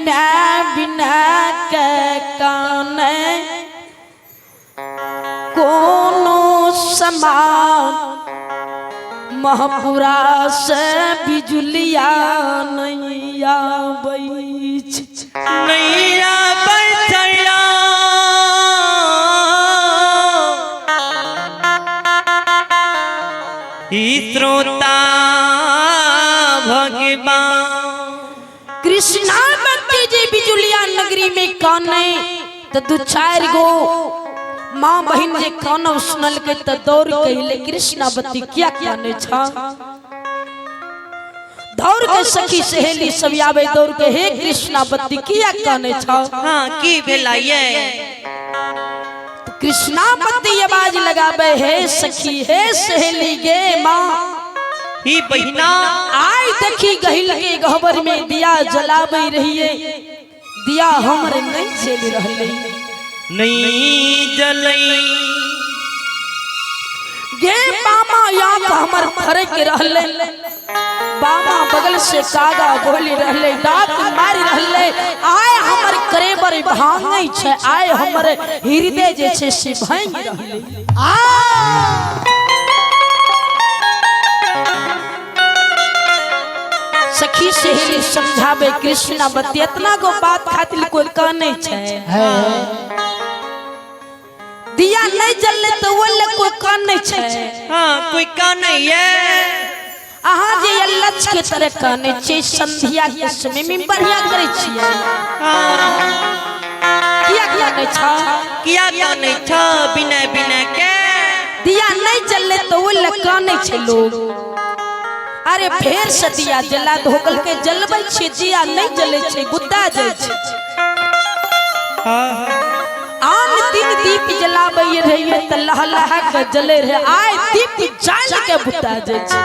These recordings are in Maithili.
बिना बिना के काने कोनो समान महपुरा से बिजुलिया नहीं आबै छै। नहीं आबै छैया। ई श्रोता भगवान कृष्णावती जी बिजुलिया नगरी में काने तो दू चार गो माँ बहन जे कानब सुनल के तो दौड़ के कृष्णावती क्या काने छा। दौड़ के सखी सहेली सब आवे दौड़ के, हे कृष्णावती किया काने छा। हाँ की भेला ये? कृष्णावती आवाज लगावे, हे सखी हे सहेली गे माँ ही बहिना, आय देखी गहिल के गहबर में दिया जलावे रहिए, दिया हमर नहीं जल रहले, नहीं जलई गे मामा आंख हमर फरक रहले, बामा बगल से कागा बोली रहले, डाक मारि रहले, आय हमर करेबर भांगै छै, आय हमर हृदय जे छै से भांगि रहले। सखी सहेली समझावे कृष्णावती इतना गो बात खातिर कोई कानै छै, दिया नहीं जलले तो वो ले कोई कानै छै। हाँ कोई कानै ये। अहाँ जे लक्ष्य के तरह कानै छै संध्या के समय में बढ़िया करै छियै। किया कानै छ? किया कानै छ बिना बिना के? दिया नहीं जलले तो वो ले कानै छै लोग। अरे फेर से दिया जला धोकल के जलबै छै, दिया नहीं जले छै बुता जाइ छै। आन दिन दीप जलाबै रहिए त लहलहा के जले रहे, आय दीप जल के बुता जाइ छै।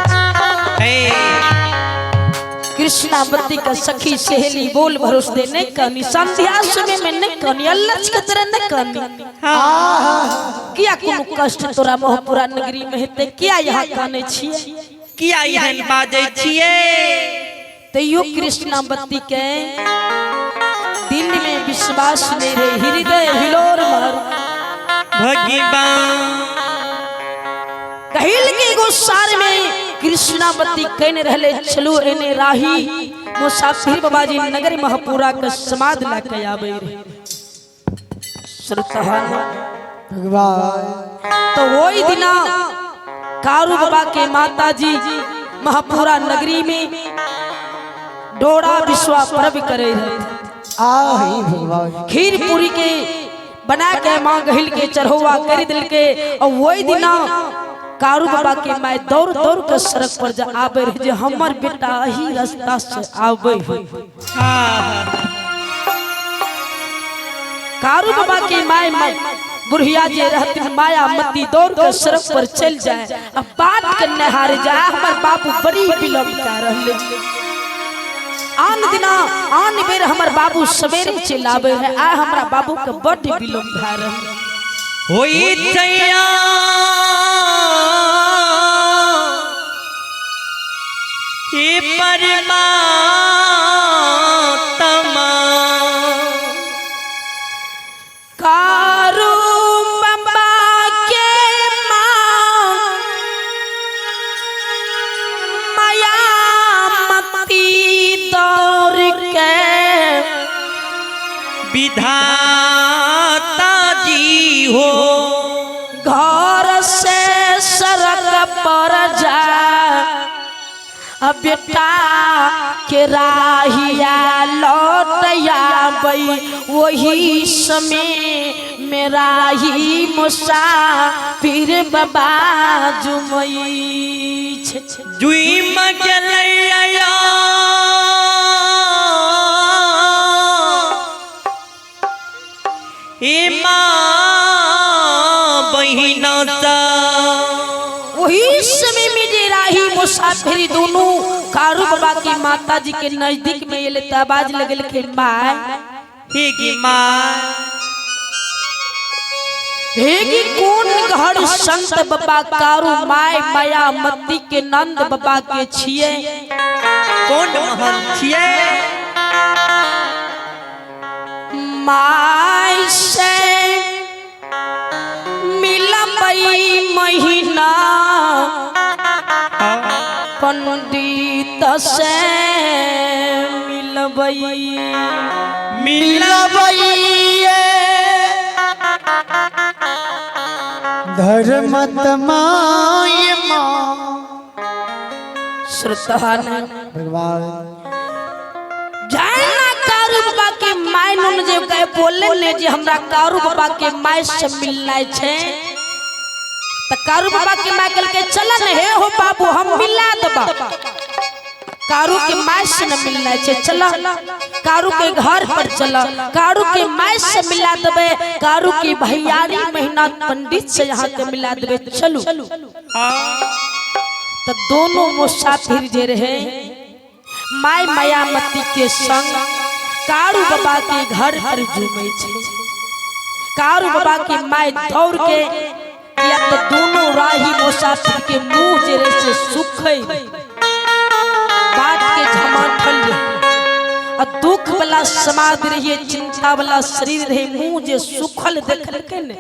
कृष्णावती का सखी सहेली बोल भरोस दे नहीं कहनी, संध्या समय में नहीं कहनी, अल्लाह के तरह नहीं कहनी। किया कोनो कष्ट तोरा मोहपुरा नगरी में हेतै, किया यहाँ कानै छियै, किया एहन बाजै छियै? तैयो कृष्णावती के दिल में विश्वास नहीं रहे, हृदय हिलोर मार भगवान। कहिल के एगो सार में कृष्णावती कहने रहले चलू एने राही मुसाफिर बाबाजी नगर महपुरा के समाध लके आवे रहे। श्रोताहन भगवान। तो वही दिना कारू बाबा के माताजी महपुरा नगरी में डोरा विश्वा पर्व करे रहे। आही भगवान। खीर पूरी के बना के माँ गहिल के चढ़ोवा कर दिल के, और वही दिना कारू बाबा के माय दौड़ दौड़ के सड़क पर जा आवे रहे जे हमर बेटा ही रास्ता से आवे है। कारू बाबा के my my बुढ़िया जे रहती माया मती दौड़ के सड़क पर चल जाए, अब बात करने हार जाए, हमर बाबू बड़ी विलम्ब कर रहले। आन दिना आन बेर हमर बाबू सवेरे चल आवे है, आ हमरा बाबू के बड विलम्ब भए रहले। होई छैया हे परमात्मा कारू बाबा के माँ मायामती दौड़ के विधाता जी हो घर से सड़क पर जा अब बेटा के राहिया लौट आबै, वही समय मेरा ही मुसाफिर बाबा जुमई छै। जुई मगलैया हे माँ बहिना सा। वही समय में जे राही मुसाफिर दोनों कारू बाबा की माता जी के नजदीक में एले त आवाज लगल के my hey गी माँ हे गी कौन घर संत बाबा कारू my Mayamati के नंद बाबा के छिए, कौन महल छिए? पंडित से मिलबई मिलबैये धर्मतमाय माँ श्रोता ने भगवान जाय ना कारू बाबा के my नुन जे कहे बोले ने जे हमरा कारू बाबा के my से मिलना छे त कारू बाबा के my कल के चल न हे हो बाबू हम मिला दबा। कारू के my से न मिलना छे, चल कारू के घर पर चल, कारू के my से मिला देबे, कारू की भैयारी महीना पंडित से यहाँ के मिला देबे, चलू। तो दोनों मुसाफिर जे रहे my Mayamati के संग कारू बाबा के घर पर झूमे छे। कारू बाबा के my दौड़ के किया तो दोनों राही मुसाफिर के मुंह जे रहे से सुखै बाट के झमाठल रहे आ दुख वाला समाद रहिए, चिंता वाला शरीर रहे, मुंह जे सुखल देखलकै ने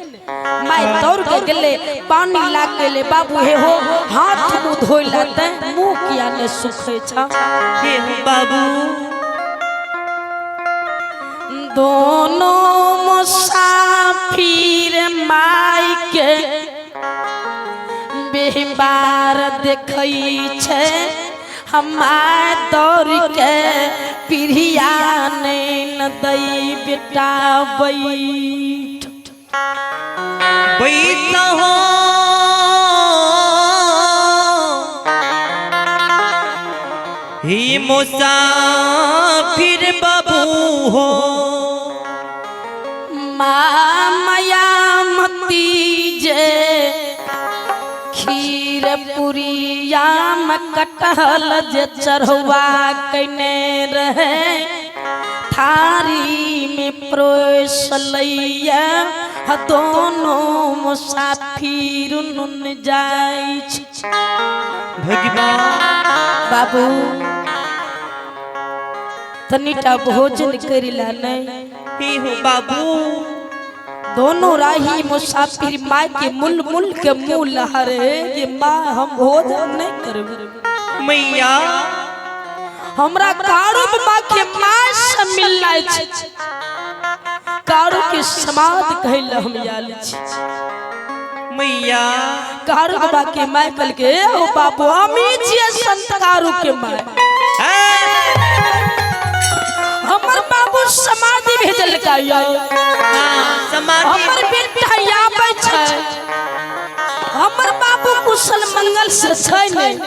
my दौड़ के गेले पानी ला के ले बाबू हे हो हाथ मुंह धोइ लाते मुंह किया ने सुखै छा। हे हो बाबू दोनों मुसाफिर माई के बेबार देखै छे, हमार दौड़ के पीढ़िया नैन दई बेटा बैठ बैठ हो ही मुसाफिर बाबू हो। माँ मायामती जे खीर पुरिया में कटहल जे चढ़वा कने रहे, थारी में प्रोस लैया दोनों मुसाफिर नुन जाय छै। भगवान बाबू तनिटा भोजन करिला नहीं। हे हो बाबू दोनों राही मुसाफिर माँ के मुल मुल के मुंह लहरे कि माँ हम भोजन नहीं करब मैया हमरा कारू बाबा के माँ से मिलना छै, कारू के समाद कहल हम आयल छी। मैया कारू बाबा के my कल के हो बाबू हमी छियै संत कारू के my, हमर बाबू समाधि भेजल का समाधि हमर बेटा आबै छै, हमर बाबू कुशल मंगल से छै नहीं।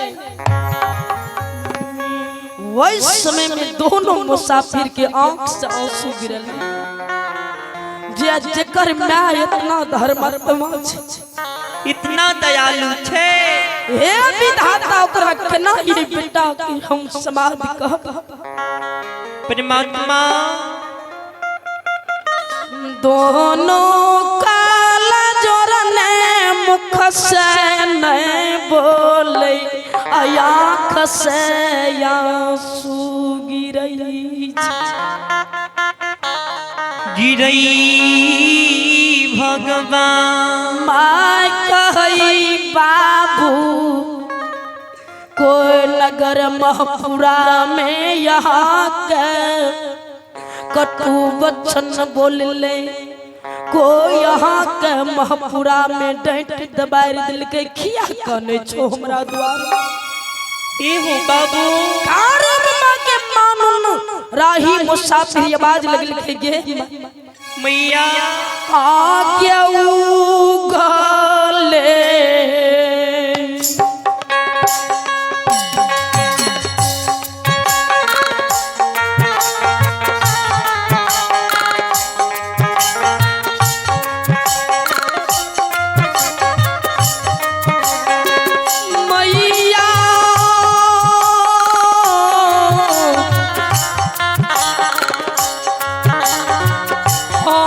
वही समय में दोनों मुसाफिर के आंख से आंसू गिरल जे जेकर my इतना धर्मात्मा छै, इतना दयालु छे, हे विधाता ओकरा केना ई बेटा के हम समाधि कहब। परमात्मा दोनों काला जोरने मुख से नहीं बोले आँख से आंसू गिरई गिरई भगवान। माँ कहई बाबू कोई नगर महपुरा में यहाँ के कटु वचन बोलले, कोई यहाँ के महपुरा में डांट दबार दिल के खिया कने छो हमरा द्वार। एहो बाबू कारू बाबा के मानुन राही मुसाफिर आवाज लगल के गे मैया आ के उगले मैया हो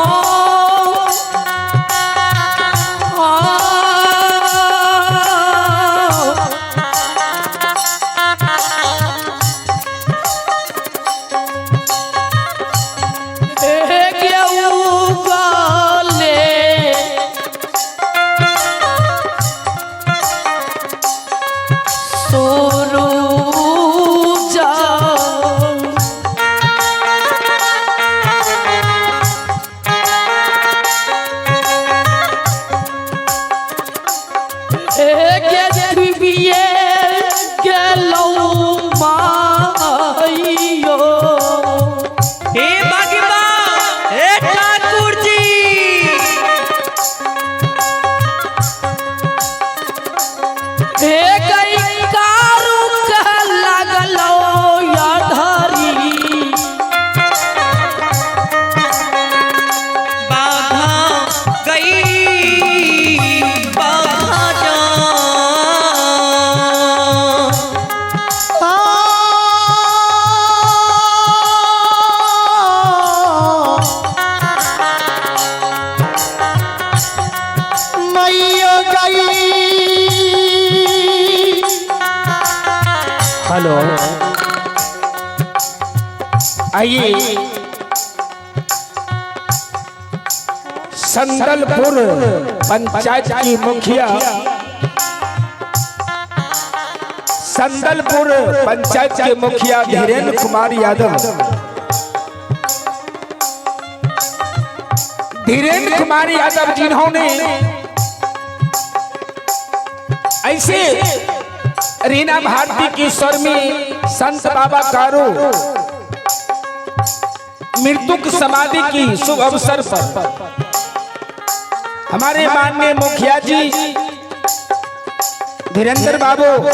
आइए संदलपुर पंचायत की मुखिया, संदलपुर पंचायत के मुखिया धीरेन्द्र कुमार यादव, धीरेन्द्र कुमार यादव जिन्होंने ऐसे रीना भारती की स्वर में संत बाबा कारू मृत्यु समाधि की शुभ अवसर पर हमारे माननीय मुखिया जी धीरेन्द्र बाबू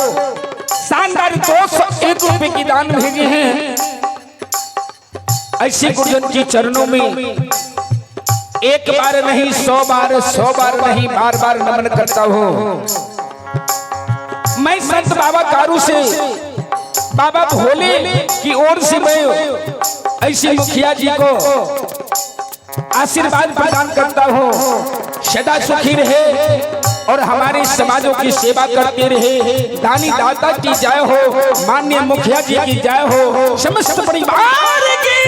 शानदार 201 रुपए की दान भेजे हैं। ऐसे गुरुजन के चरणों में एक बार नहीं 100 बार, 100 बार नहीं बार बार नमन करता हूं। मैं संत बाबा कारू से बाबा भोले की ओर से मैं ऐसे मुखिया जी को आशीर्वाद प्रदान करता हूँ, सदा सुखी रहे और हमारे समाजों की सेवा करते रहे। दानी दाता की जय हो, माननीय मुखिया जी की जय हो, समस्त परिवार की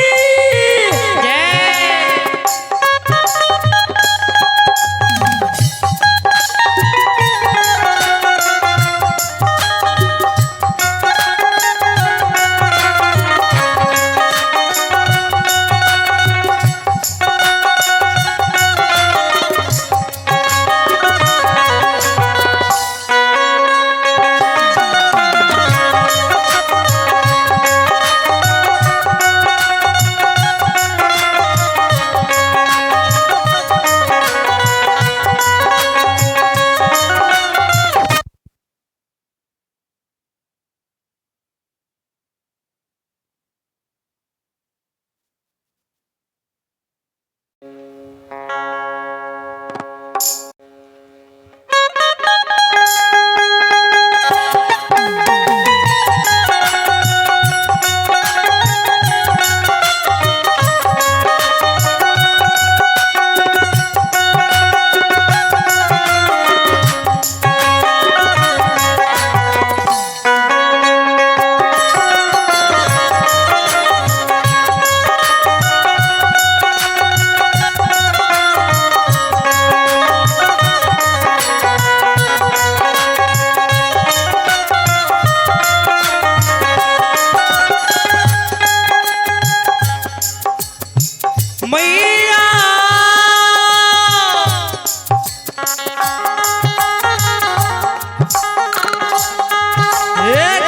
मैया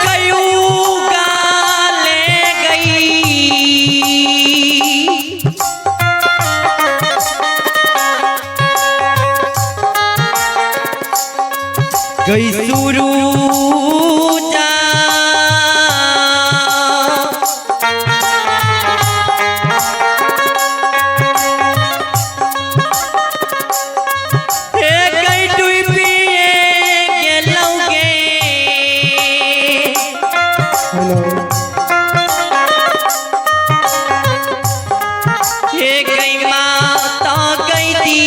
गयू ले गई गई सुरूजा हे गई डूबिए गेलौगे हे गई माता गई दी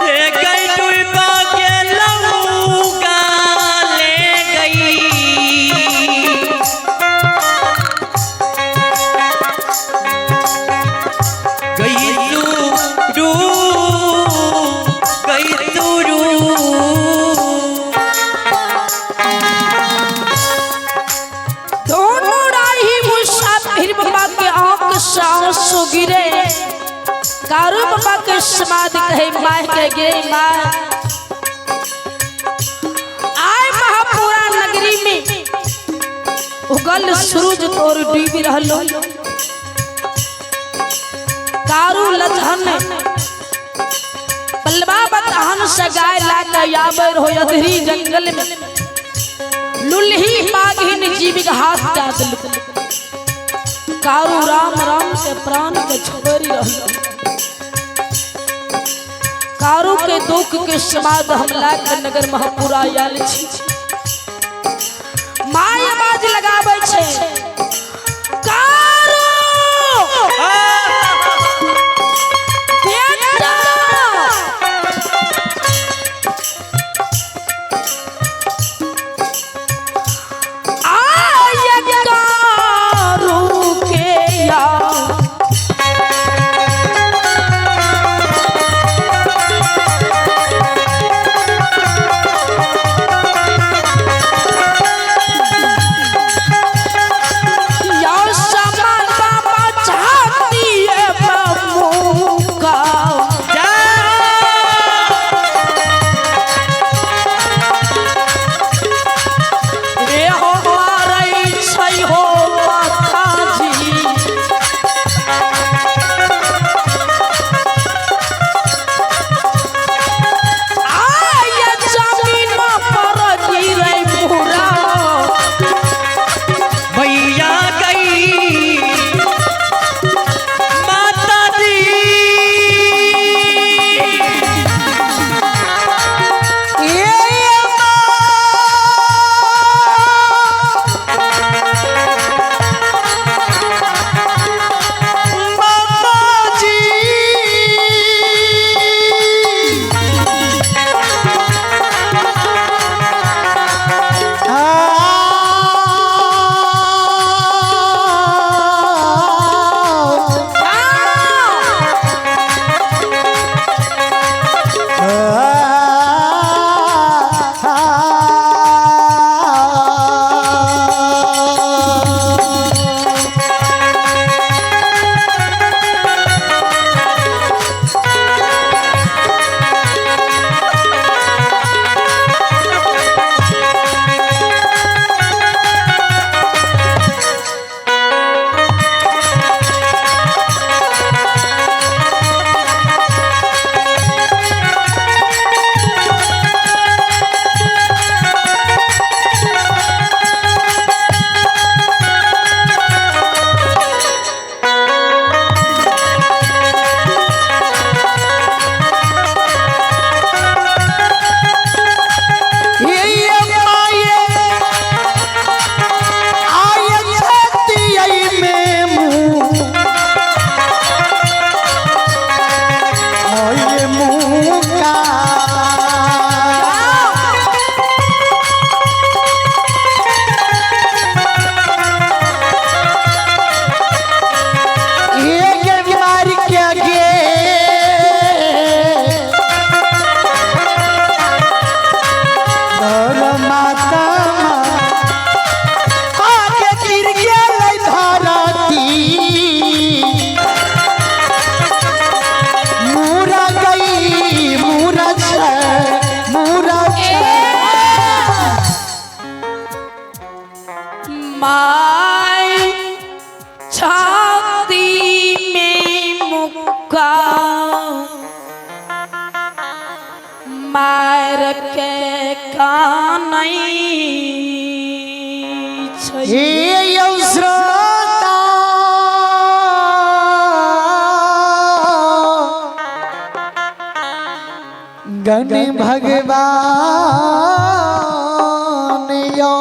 हे गई डूबा गेलौगा ले गई गई सुरू गई सुरू दोनों राही मुसाफिर बाबा के आंख से आंसू गिरे। कारू बाबा के समाधि कहे माह के गे माँ आए महापुरा नगरी में उगल सूरज तोर डूबी रहलो। कारू लजहन बलबा बतहन से गाय ला के आबर हो अधरी जंगल में लुल्ही बाघिन जीविक हाथ जा दिल। कारू राम राम के प्राण के छोड़ी रहलो। कारू के दुख के समाद हमला के नगर महापुरा आयल छी। My आवाज लगाबै छै कारू बेटा के कानै छै। हे यौ श्रोता गण भगवान यो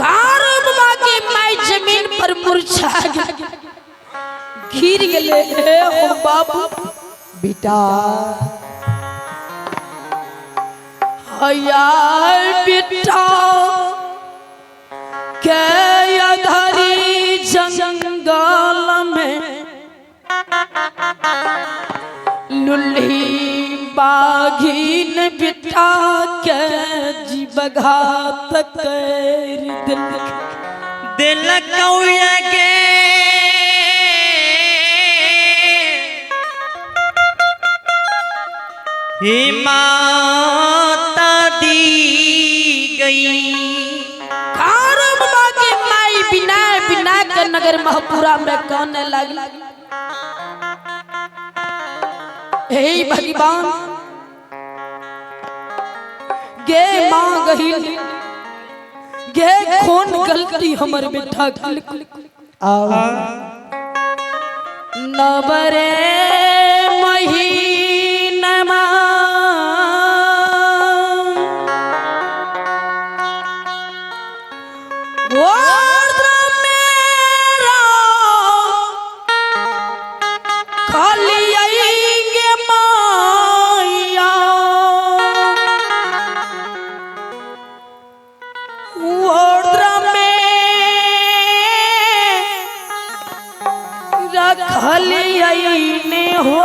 कारो बाबा के माई जमीन पर मुरझा गेल, गिर गेले। हे हो बाबू बेटा हया बेटा के अधरी जंगल में लुल्ही बाघिन बेटा के जीवघात कर दिलक। दिल कौया के हे माता दी गई। कारो बाबा के माई बिना बिना के नगर महपुरा में कहने लगी, हे भगवान गे माँ गहिल गे कौन गलती हमर बेटा कलक। आओ नवरे महीनमा और मेरा खाली आएंगे माया और में रखलियने हो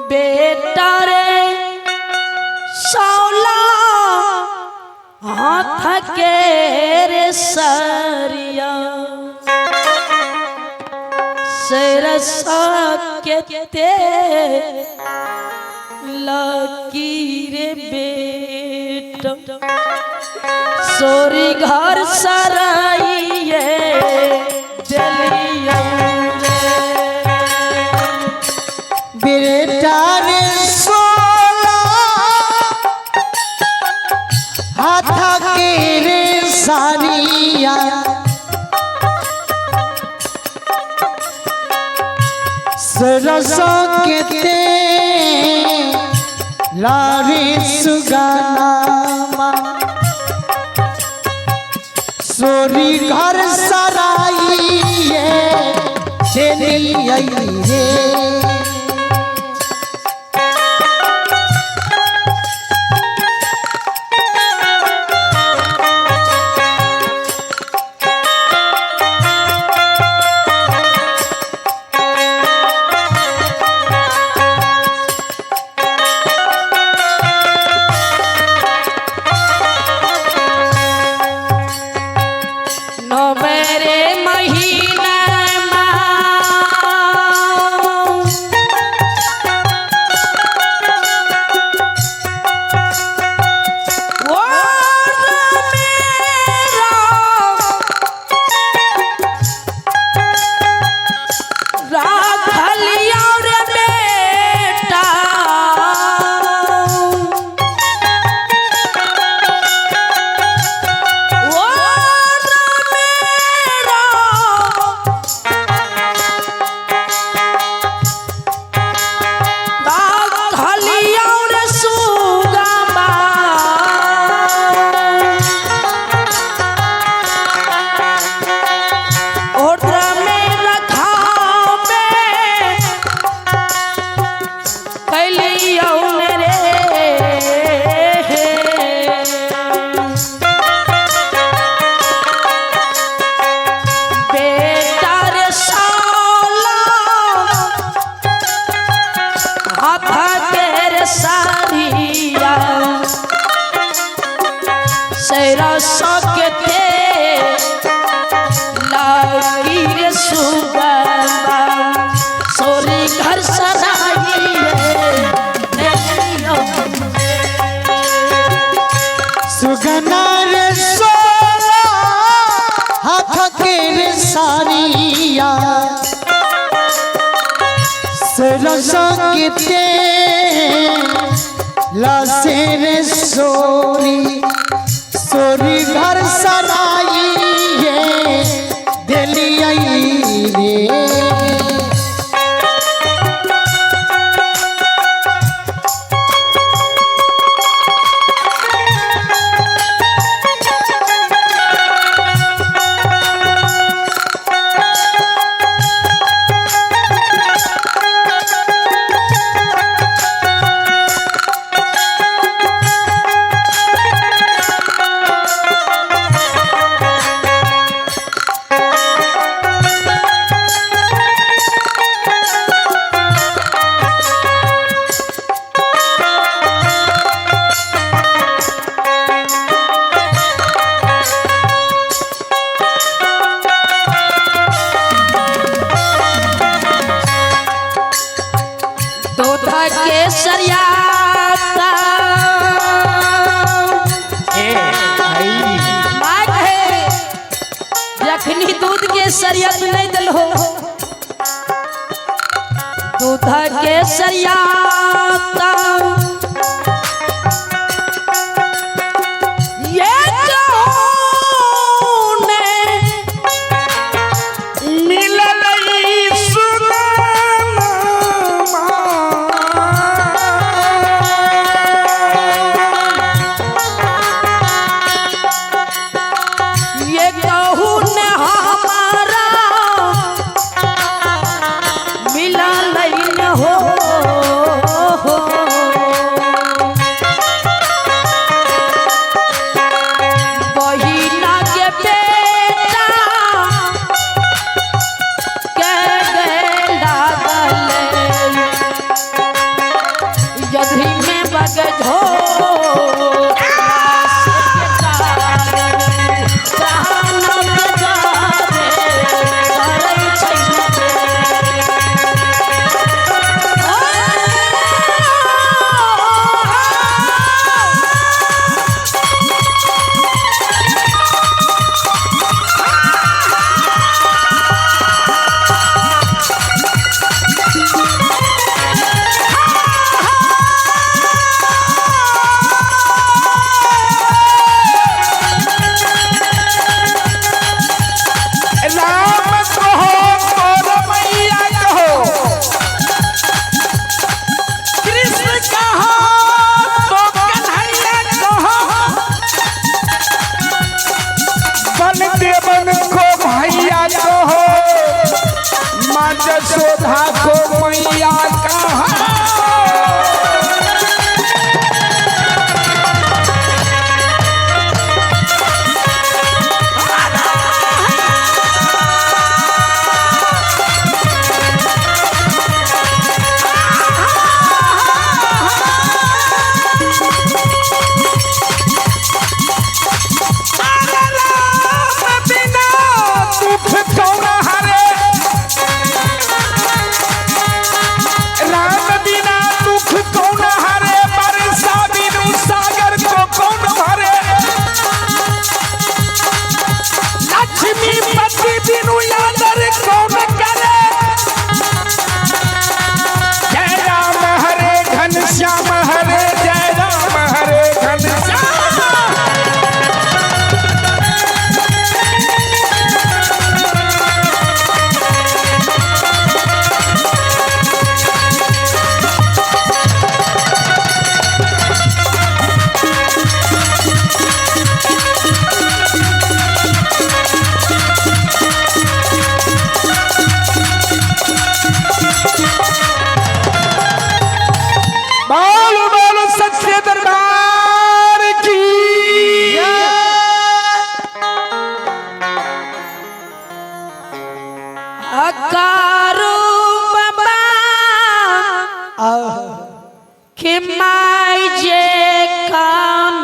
बेटा रे सौला हाथ के रे सरिया सरसा के ते लकीर बेटा सोरी घर सराइए जलिया रे। बेटा रे सोला हाथ के रे सारिया सरसों के ते लारी सुगाना सोरी घर सराइए चली आई रे। नवरे महीना राखलिया रे बेटा ओ मेरा राखलिया रे सुगमा और में रखा में कैलिया रे बेटा रे साला हाथ के सारिया सैरा सकते लागी सुबह सोरी घर सराई सुगना रे सोला हाथ के रे सारिया सरसंगते लसेर सोरी सोरी घर सराई ये दिलियाई रे। दूध के सरियाता माय कहे जखनी दूध के सरियत नहीं दिल हो, दूध के सरियाता ये कौन मिलल ई सुनामा। ये कहू न हमारा मिला नहीं हो, बहिना के बेटा के लागल यदि में बग झो राम कहो तो रमैया कहो, कृष्ण कहो तो कन्हैया कहो, बलदेवन को भैया कहो, माँ जसोदा को मैया कहो। अरे राम बिना दुख कौन हरे, राम बिना दुख कौन हरे, बरसा बिनु सागर को कौन भरे, लक्ष्मी पति बिनु यादर कौन करे। जय राम हरे घन श्याम हरे, जय राम हरे घन श्याम। बोल बोल सच्चे दरबार की। अकारो बाबा के माई जे कान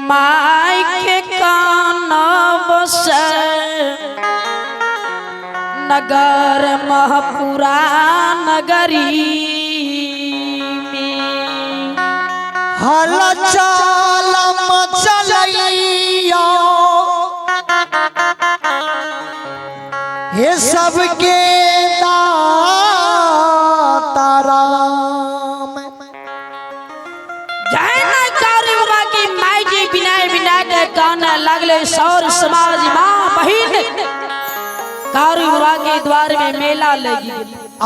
माई के कान बस नगर महपुरा नगरी में हल चाल मचलैया हे सबके दाता राम। जय ना कारू बाबा की माई जी बिना बिना के काना लगले सौर समाज माँ बहिन कारू बाबा के द्वार में मेला लगी गेल। आ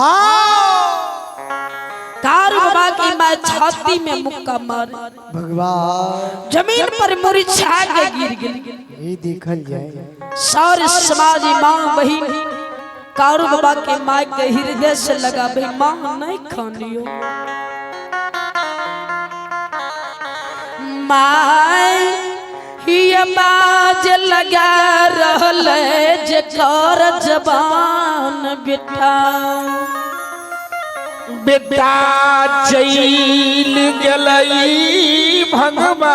कारू बाबा की माँ छाती में मुक्का मार भगवान जमीन पर मुरझा के गिर गेल। ये देखल जाए। सौर समाज माँ बहिन कारू बाबा के माँ के हृदय से लगा भाई माँ नहीं खानियो माय ही बाज लगा रहल जे कर जबान बेटा बेटा चैल गेलई भगवान।